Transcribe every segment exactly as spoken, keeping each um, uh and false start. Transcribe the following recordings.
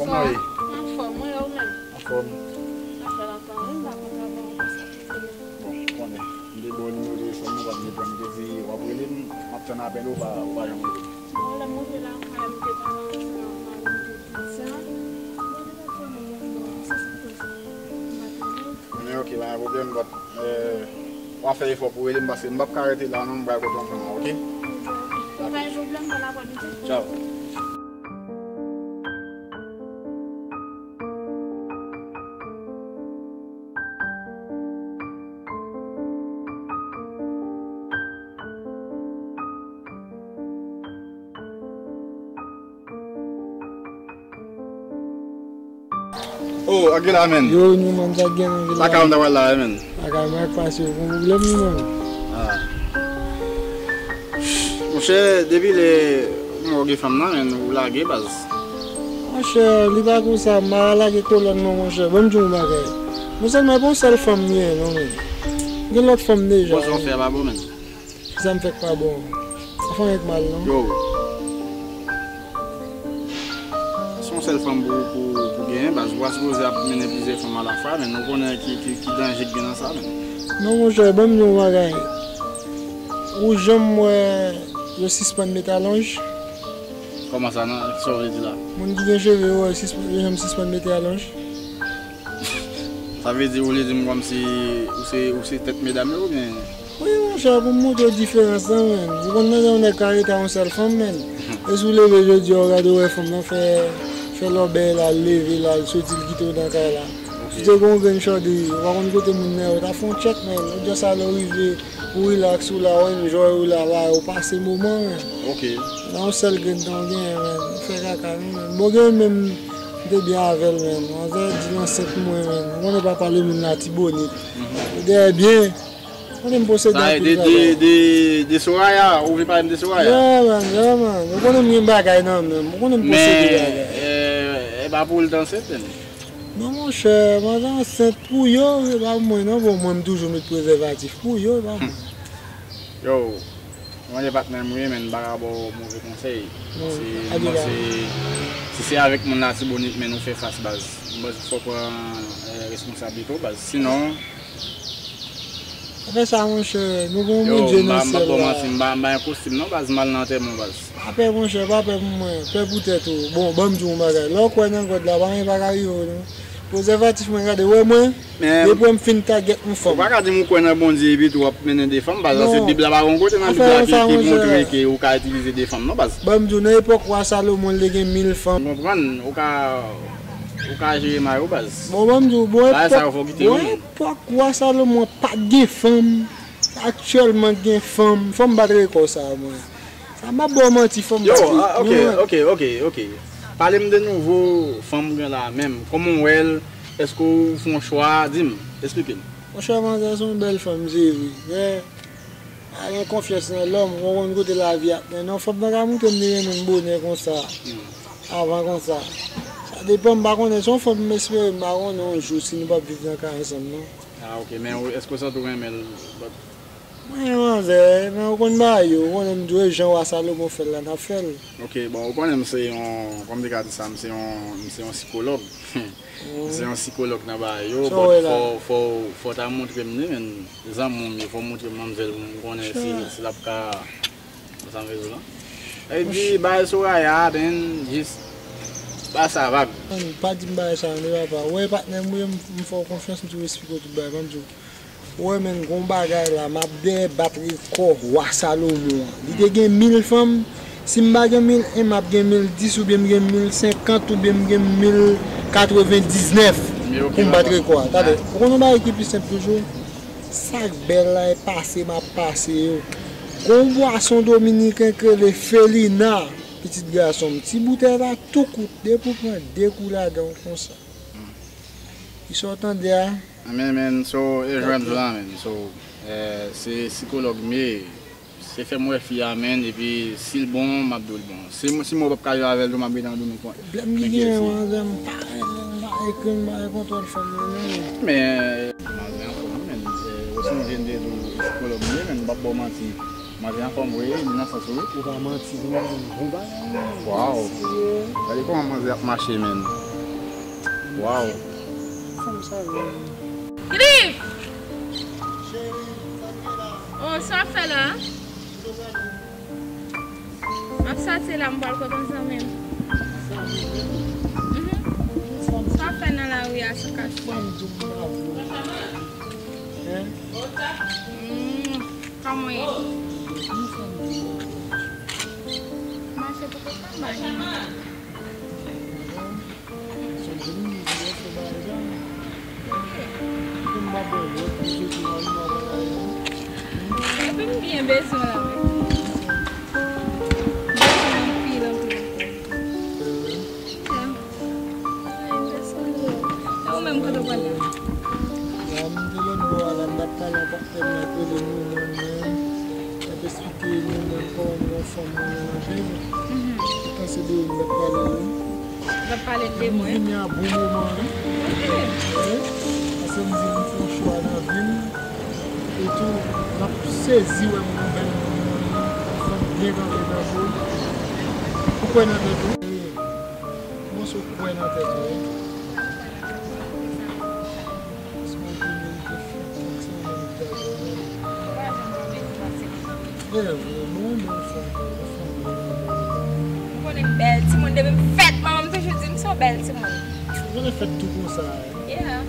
Kòman w ye? Anfòm, mwen, ou menm? Anfòm. Afè la pa, wi, m pa konn travay, m pa sa ki fè m. Bon, ou konnen, m te ba w nimewo telefòn mwen, w pa t reponn, m te di w ap rele m, m ap tann apèl ou, ou pa, ou pa janm rele m. Bon, lè m rive lakay, m te pale ansanm ak mari m, m te di sa. Mwen te pa t konnen, bon, se sa k koze m pa t rele w. Men ok, pa gen pwoblèm, but, eh, w a fè efò pou w rele m, paske m p ap ka rete la non, m pral kote yon fanm la, ok? Ok, ok. Pa gen pwoblèm, bon apre midi. Tchaw. Oh, Aguila, man. Yo, nou, man, sa gen, Aguila? Lakay ou m ta pral la, man. Lakay mwen ak pase yo, gon pwoblèm, wi, man. Ah. Monchè, depi lè mwen gen fanm nan, men ou lage, baz. Monchè, li pa konsa, m pa lage kolòn mwen, monchè. Ban m di w yon bagay. Mwen sèlman, e pa yon sèl fanm m gen, non, men. Gen lòt fanm deja. Bon, sa w fè a pa bon, men. Kisa m fè k pa bon? Sa fè anyen k mal, non? Yo. Se yon sèl fanm pou, pou, pou genyen, baz. Ou pa sipoze ap mennen plizyè fanm alafwa, men nou konnen ki, ki, ki danje k gen nan sa, men. Non, monchè, ban m di w yon bagay. Ou janm wè yo sispann met alonj? Kòman sa, nan? Sa w vle di la? Moun ki gen cheve, yo, sis-, yo janm sispann mete alonj? Sa vle di, ou vle di m kòmsi ou se, ou se tèt medam yo, oubyen? Wi, monchè, pou m montre w diferans lan, menn. Ou konn nan yon nèg ka rete a yon sèl fanm, menn. E si w leve jodi a, ou gade, ou wè fanm nan fè, fè lòbèy la, l leve la, l soti, l kite w nan kay la. Si w te gen yon grenn chòdri, ou pa konn kote moun nan ye, ou ta fè yon tchèk, menn. Ou di sa lè w rive, ou rilaks, ou la, ou enjoy, ou la, la, ou pase moman, menn. Ok. Nan yon sèl grenn tan w genyen, menn. Ou fè kaka, wi, menn. Bon, gen menm, m te byen avè l, menn. Manzè di l ansent mwen, menn. Ou konnen papa lemonn Latibonit. Ou dèyè byen. Ou konnen m posede anpil bagay. De, de, de Soraya, ou vle pale m de Soraya? Yeah, man, yeah, man. Ou konnen m gen bagay nan men m. Ou konnen m posede bagay. Men, eh, e pa pou ou l t ansent, menn? Non, monchè, manzè ansent pou yo, e pa pou mwen, non. Bon, mwen, m toujou met prezèvatif pou yo, e pa mwen. Yo, mwen, se patnè m, wi, men m pa ka ba w move konsèy. Non, si, pa de mwen, se, si se avèk moun Latibonit, men nou fè fas, baz. M panse fò w pran, eh, responsablite w, baz. Sinon, Afè sa, monchè, nou gen yon Bondye nan syèl la. Yo, m pa, m pa ba w manti, m pa, m pa gen kostim, non, baz, m al nan antèman, baz. Pa pè, monchè, pa pè pou mwen, pè pou tèt ou. Bon, ban m di w yon bagay. Lè w kwè nan God la, pa anyen pa ka rive w, non. Prezèvatif mwen, gade, wè mwen, depi m fin tagèt yon fanm. Ou pa ka di m ou kwè nan Bondye epi tou w ap mennen de fanm, baz, paske Bib la pa gen yon kote nan Bib la ki, ki montre ke ou ka itilize de fanm, non, baz. Ban m di w, nan epòk wa Salomon, li te gen mil fanm. M konprann, ou ka, ou ka jere mari w, baz. Bon, ban m di w, bon, epòk, bon, epòk wa Salomon pa t gen fanm. Aktyèlman gen fanm. Fanm bat rekò sa, mwen. Sa m ap ba w manti, fanm bat rekò. Yo, ah, ok, ok, ok, ok. Pale m de nouvo fanm ou gen la menm. Kòman w wè l? Èske w fè yon chwa? Di m, eksplike m. Monchè, manzè se yon bèl fanm, se vre. Men, pa gen konfyans nan lòm, ou konn kote lavi ap mennen w. Fanm nan ka montre m li renmen m bonè konsa. Avan konsa. Sa depann, m pa konnen. Se yon fanm m espere, m pa konnen yon jou si nou p ap viv nan kay ansanm, non. Ah, ok, men ou, èske w santi w renmen l? But Mwen, manzè, men ou konn bagay yo, ou konnen m di w, e jan wa Salomon fè l la, n ap fè l. Ok, bon, ou konnen m se yon, kòman m te ka di sa, m se yon, m se yon sikològ. M se yon sikològ nan bagay yo, but fò, fò, fò w ta montre m li, men zanmi w m ye, fò w montre m manmzèl pou m konnen si, si l ap ka, sa m vle di w la. Epi, bagay Soraya, ben, jis ba sa vag. Pa di m bagay sa, non, papa. Ou wè, patnè m, wi, m, m fè w konfyans, m toujou esplike w tout bagay, ban m di w. Ou wè, menn, gon bagay la, m ap dèyè bat rekò wa Salomon an. Li te gen mil fanm, si m pa gen mil en, m ap gen mil dis, oubyen m gen mil senkant, oubyen m gen mil katrevendiznèf pou m bat rekò a. Tande, ou konn yon bagay ki pi senp toujou? Sa k bèl la, e pase m ap pase yo. Gon bwason dominiken k rele Felina, pitit gason m. Ti boutèy la tou kout, depi w pran de kou ladan l konsa. Kisa w tande a? Men, men, so, e jwenn la, men, so, eh, se sikològ m ye, se fè m wè fi a, men, epi si l bon, m ap di w l bon. Si, si mwen p ap ka viv avè l tou, m ap rete nan domèn pwen. Pwoblèm ki genyen, manzè, m pa renmen, m pa ekri, m pa gen kontwòl fanm nan, non. Men, manzè anfòm, men, eh, ou sonje m te di w sikològ m ye, men, m p ap ba w manti. Manzè anfòm vre, li nan sans ou wi. Ou pa manti, wi, manzè, bon bagay, wi. Waw. Gade kòman manzè ap mache, menn. Waw. Fanm sa yo. Cliff! Oh, sa w ap fè la? M ap soti la, m pral kote yon zanmi m. Mhm. Sa w ap fè nan lari a, sou kach? Mm, kòman w ye? Mache poko fè m bagay. Epi m byen bezwen w la wi. Bezwen anpil, anpil, anpil. Ya. Ay, m bezwen w. E ou menm, kote w pral la? Ya, m te lòt bò a la, m t ap pale ak patnè m nan, k rele Newman nan. M t ap esplike Newman kòman m gen yon fanm mwen renmen anpil. Mhm. Ou panse de ou m t ap pale wi. L ap pale de mwen. Vini a bon moman wi. Ok. Wi. Paske m di m fè yon chwa nan vi m. E tou, m ap sezi wè m yon bèl moun, yon fanm byen kanpe nan po. Ou kwè nan tèt ou? Wi. Kòmanse w kwè nan tèt ou wi. Paske w di menm ke fèt, se ou menm ki ta dwe menm. Vre, vre, bon, bon, fanm, bon, fanm, bon, bon. M konnen m bèl timoun, depi m fèt, manman m toujou di m se yon bèl timoun. Ou konnen fèt tou konsa, hein? Yeah.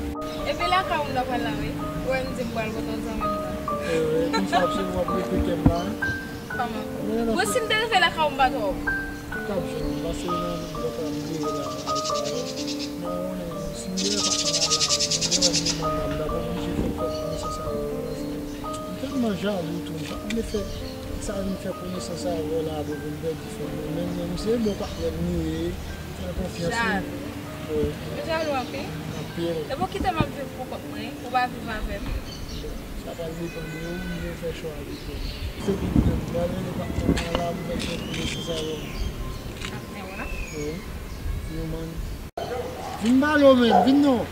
Epi lakay ou m ta pral la, wi. Ou wè m di m pral kote yon zanmi m nan. Eh, wi, konsa, ap sou w ap rete kè m la, hein? Kòman? Bon, si m te rive lakay ou, m pa t wè w. Ou t ap jwenn, paske nan lòt la, m te la, nan yon, si m te patnè la, m te wè m nan manman m la, m oblije fè fè konesans avè w, paske m tèlman jalou tou, m pa t vle fè sa, m fè konesans avè w la, apre pou m pèdi fanm mwen. Men, men, misye bon patnè m li ye, fè l konfyans wi. Jalou? Wi. Ou jalou anpil? Anpil. Epi w kite m ap viv pou kont mwen, ou pa viv avè m? Sa pral depann de ou, m vle fè chwa avèk ou. Se pwoblèm, m pral rele patnè m nan la, m fè fè konesans avè w. Patnè w la? Wi. Newman. Vin pale w menm, vin non.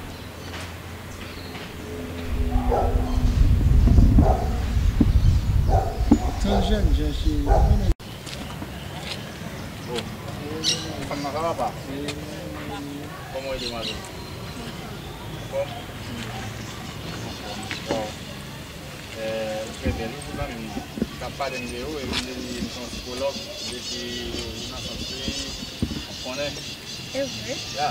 Tan jènjan cheri. Bon. Fanm nan, sa va pa? Kòman w ye, demwazèl? Anfòm? Anfòm. Waw. Eh, ou trè bèl wi pou zanmi m nan. Li t ap pale m de ou, epi m te di li se yon sikològ, depi nan sant li, ou konnen. E vre? Ya.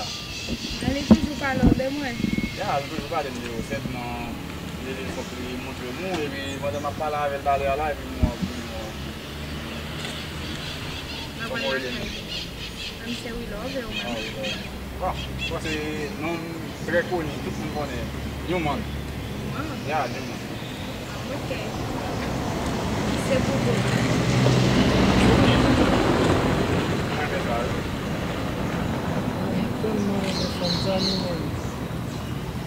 Men li toujou pale w de mwen? Ya, li toujou pale m de ou, sèlman li, li fòk li montre m ou, epi pandan m ap pale avè l talè a la, epi m wè w, epi m wè w. Kòman w rele non? Mwen se Wilove, ou menm? Ah, Wilove. Bon, bon, se non trè koni, tout moun konnen. Newman. Newman? Ya, Newman. Ok. Se pou ou. Mwen renmen sa, wi. Mwen tèlman renmen fanm sa, Newman.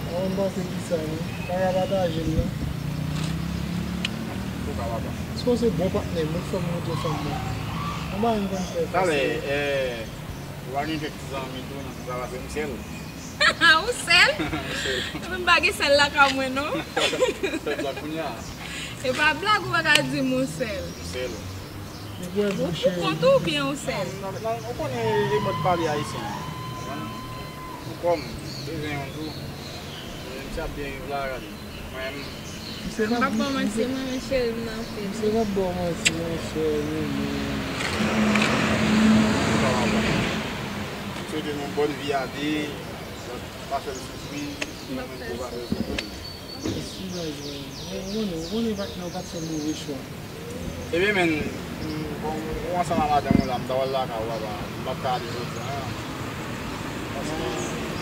Avan m pase ki sa, non. Pa ka pataje l, non. Ou ka papa. Si w se bon patnè m, ou fè m montre fanm mwen. Mwen pa menm konn fè. Talè, eh, ou pa gen kèk ti zanmi tou nan sa va fè m sèl. Ou sèl? Ou sèl. Mwen pa gen sèl lakay mwen, non. Fè blag kounye a. E pa blag, ou pa ka di m ou sèl. Ou sèl. Ou pou kont ou oubyen ou sèl? Non, non, non, ou konnen e mòd pale ayisyen an. Ou konprann? Ou bezwen yon tou. Misye ap byen viv la, gade. Mwen menm. M p ap ba w manti, mwen menm cheri m nan anpil. Misye p ap ba w manti, monchè, non, men. Sa va, bon. M swete nou bòn vi a de. Pa fè l soufri, mwen menm tou pa fè l soufri. Mèsi, baz, mwen. Ou konnen, ou konnen patnè w pa t fè move chwa. Ebyen, men, m, bon, ou ansanm a madanm ou la, m ta pral lakay ou papa, m p ap ka ale jodi a, non. Paske m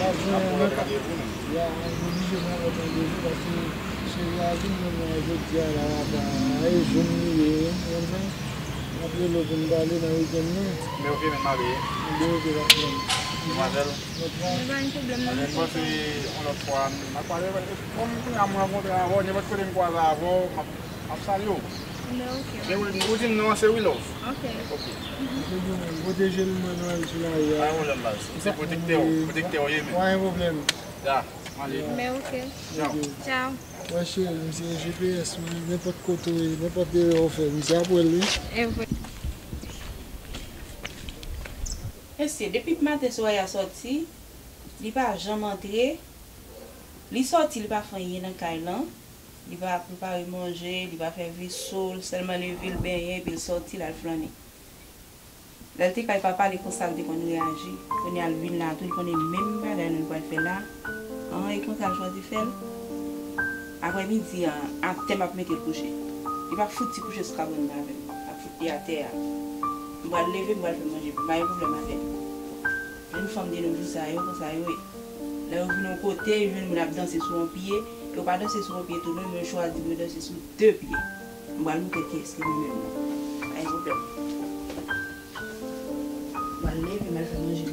ap pran lòt randevou, non. Ya, m oblije pran lòt randevou, paske cheri a vin jwenn mwen jodi a la, papa. E jou m li ye, ou konprann? M ap rele w pou n pale nan wikenn nan. Men oke, men m ale. Ebyen, oke, pa pwoblèm. Demwazèl. Mwen pa gen pwoblèm, non. Ebyen, m panse yon lòt fwa, m ap pale, kòm kounye a m rankontre avè w, nenpòt kote m kwaze avè w, m ap, m ap salye w. Men oke. Men ou, ou di m non an se Wilove. Oke. Oke. Pwoteje l, mwen, nou al sou lari a. Pa gen pwoblèm, baz. M se pwotektè w, pwotektè w ye, men. Pa gen pwoblèm. Ya, m ale. Men oke. Tchaw. Tchaw. Wè cheri, m se G P S ou, nenpòt kote w ye, nenpòt erè w fè, m se apre l wi. E vre. Mesye, depi maten soleil a sòti, Li pa janm antre, li sòti, li pa fè anyen nan kay lan. Li pa prepare manje, li pa fè veso, l sèlman leve, l benyen, epi l sòti, l al flannen. Lè l te kay papa, li konsa l te konn reyaji. Kounye a l vin la tou, li konnen menm bagay nou pral fè la. An, e konsa l chwazi fè l. Aprè midi an, atè m ap mete l kouche. Li pa fouti kouche sou kabann nan avè m. L ap fout li atè a. M pral leve, m pral fè manje pou m, pa gen pwoblèm avè l. Jenn fanm de nos jours sa yo, konsa yo ye. Lè yo vin yon kote, yo jwenn moun ap danse sou yon pye, yo pa danse sou yon pye tou non, men yo chwazi pou yo danse sou de pye. M pral montre kiyès ki mwen menm nan. Pa gen pwoblèm. M pral leve, m al fè manje m.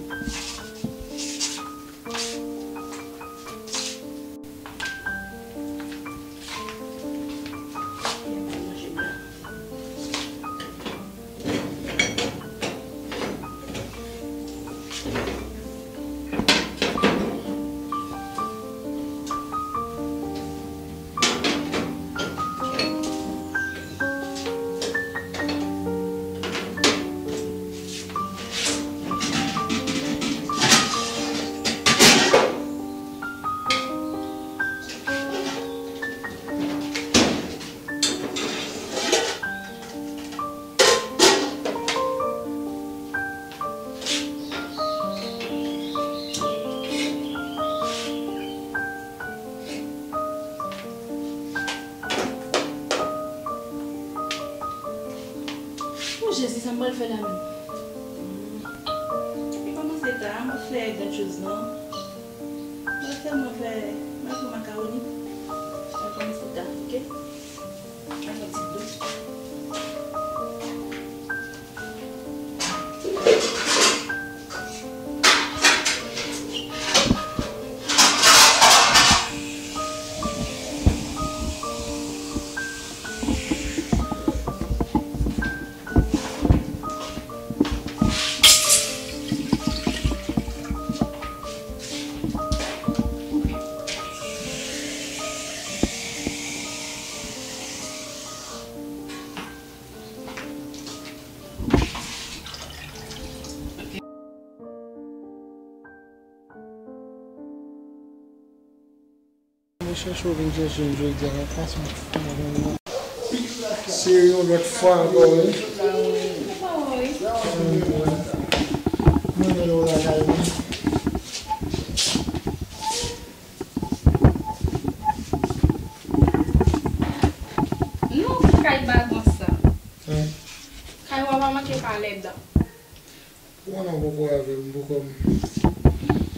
O Jezi, sa m pral fè la menm? Li kòmanse ta, m ap fè grann choz non. Mwen sèlman fè, mwen fè makawoni. Mwen kòmanse ta, oke? Mwen fè ti dlo. Mwen chèche w vin chèche m jodi a nan fason fou mwen. Se yon lòt fwa ankò wi. Mwen wè w lakay mwen. Non, kay bagon sa. Kay w a pa manke pa lèd. Ou konnen w poko avè m, poko m.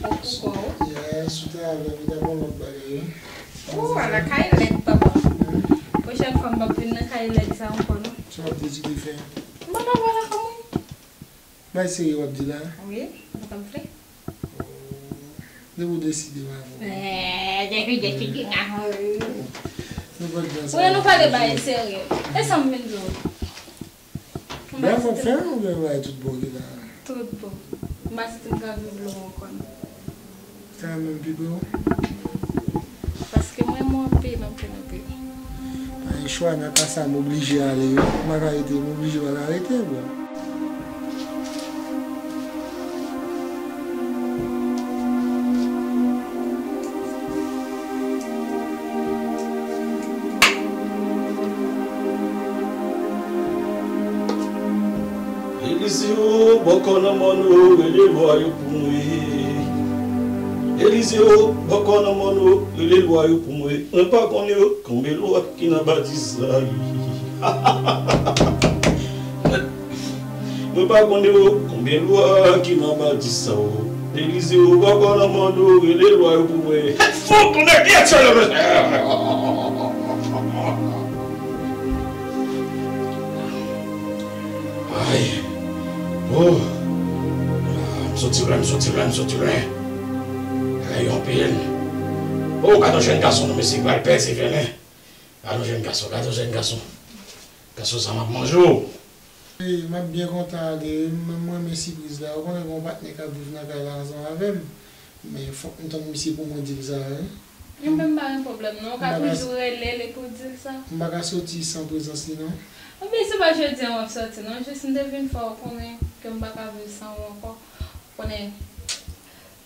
Ou poko? Yes, ou te avè m, ou t ap yon lòt bagay wi. Ou ala kay lèd papa. Pwochèn fwa m p ap vin nan kay lèd sa ankò non. Sa w ap di ti te fè? M pa ka pale avè w. Bay serye w ap di la? Wi, m t ap vle. Depi w deside w avè w. Eh, depi deside m avè w. Nou pa t jan sa. Wi, nou pale bagay serye. E sa m vin di w. Bèl fòk fè oubyen bay tout bon ki la? Tout bon. M pa santi m ka viv lwen w ankò non. Sa menm pi bon. Paske mwen renmen w anpil, anpil, anpil. Pa gen chwa nan ka sa, m oblije ale wi. M pa ka rete, m oblije pa ka rete, bro. Elize o, bò kò nan mòn o, rele lwa yo pou mwen. Elize o, bò kò nan mòn o, rele lwa yo pou mwen. Mwen pa konnen o, konbyen lwa ki nan badisa. Mwen pa konnen o, konbyen lwa ki nan badisa o. Elize o, bò kò nan mòn o, rele lwa yo pou mwen. Fòk nèg yè tchè lè. Ay. Oh. Ah, m soti lwen, m soti lwen, m soti lwen. Bagay yo anpil. Oh, gade yon jèn gason, non, mesye, pral pèse fèmen. Gade yon jèn gason, gade yon jèn gason. Gason sa m ap manje w. Wi, m ap byen kontan ale wi. M, m renmen sipriz la. Ou konnen gen yon patnè k ap viv nan kay la ansanm avè m. Men fòk m tann misye pou mwen di l sa wi. Mwen menm pa gen pwoblèm non. Ou ka toujou rele l epi w di l sa. M pa ka soti san prezans li non. Ebyen, se pa jodi a w ap soti non. Jis m te vin fè w konnen ke m pa ka viv san ou ankò. Ou konnen,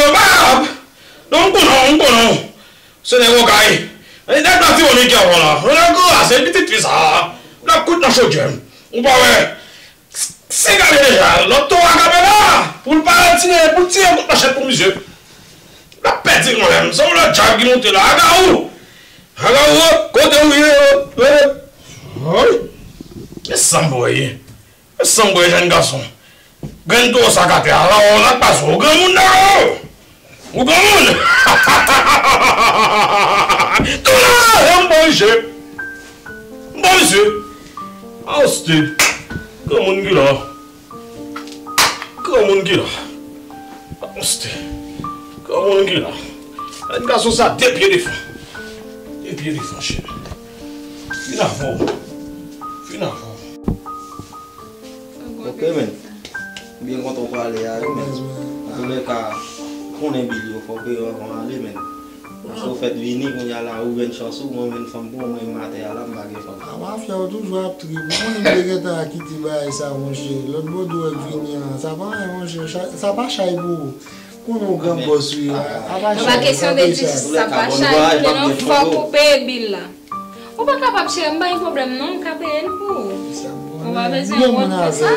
yo pa. Non, m konnen w, m konnen w. Se nèg okay. Nèg Latibonit ki anvan la. Nèg la, se pitit fi sa. L ap kout nan chodyè. Ou pa wè. Se gade deja, lòt toro a kanpe la, pou l pa retire, pou l tire kout manchèt pou misye. L ap pèdi kanmenm, se yon lòt djab ki monte la, Agawou! Agawou, kote w ye? Woy! E sanm bwè ye, e sanm bwè jèn gason. Grenn toro sa k atè a, Agawou, sa k pase w, granmoun Agawou! Ou granmoun! Tou la, m bon misye. M bon misye. Anste. Granmoun ki la. Granmoun ki la. Anste. Granmoun ki la. Gason sa de pye devan. De pye devan, cheri. Vin avè w. Vin avè w. Ok, men. Byen kontan w pale a wi, men. Antoulèka, konnen bil yo, fò w peye anvan w ale, men. Paske w fèk vini, kounye a la, ou jwenn chans ou, mwen menm fanm pou mwen, m atè a la, m pa gen fanm. A, mafya, ou toujou ap trip. Ou konnen m te gentan kite bagay sa, monchè. Lòt bòdwo w vini an, sa pa anyen, monchè. Sa pa chay pou ou. Konnen w gran bòs wi. A pa chay, pa peye chay. Sa pa kesyon de di sa pa chay, men non, fòk ou peye bil la. Ou pa kapab, cheri, m pa gen pwoblèm non, m ka peye l pou ou. Ou pa bezwen wont pou sa.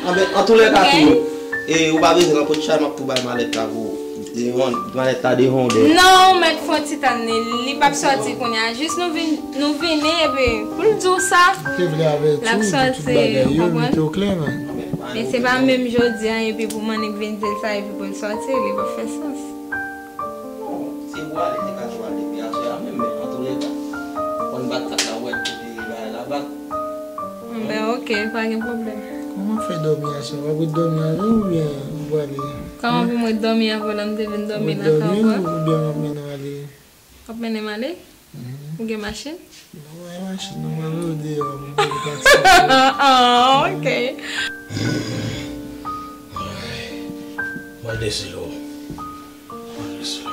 Anben, antoulèka tou, e, ou pa bezwen nan pòt chay, m ap tou bay malèt la pou ou. Devan, malèt la devan w dèyè. Non, ou mèt fè yon ti tann li, li p ap sòti kounye a. Jis nou vin, nou vini, epi pou l di w sa, l ap sòti, ou konprann? Men se pa menm jodi a, epi pou m annik vin di l sa, epi pou l sòti, li p ap fè sans. Non, si pou ale, te ka tou ale depi aswè a menm, men antoulèka, fò n bat kat la pou wè kote bagay la bat. Anben, ok, pa gen pwoblèm. Kòman w fè dòmi aswè a? W ap ret dòmi avè m oubyen ou prale? Kòman pou mwen dòmi avè w la, m te vin dòmi la ankò? Ou ret dòmi oubyen w ap mennen m ale? W ap mennen m ale? Ou gen machin? Non, pa gen machin, non, m ap mennen w deyò, m ap mennen w pati. Ah, ok. Mwen desi lo. Mwen desi lo.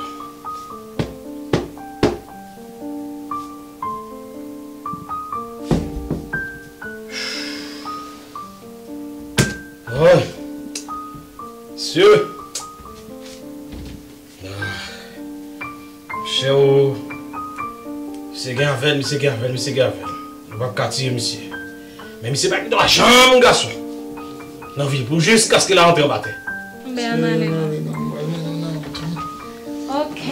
Oh. Sye. Ah. Chè o. Misye gen avè l, misye gen avè l, misye gen avè l. Nou p ap ka tiye misye. Men misye pa gen dwa janm gason nan vi l pou jiskaske l a antre anba tè. Anben, ann ale non. Ok.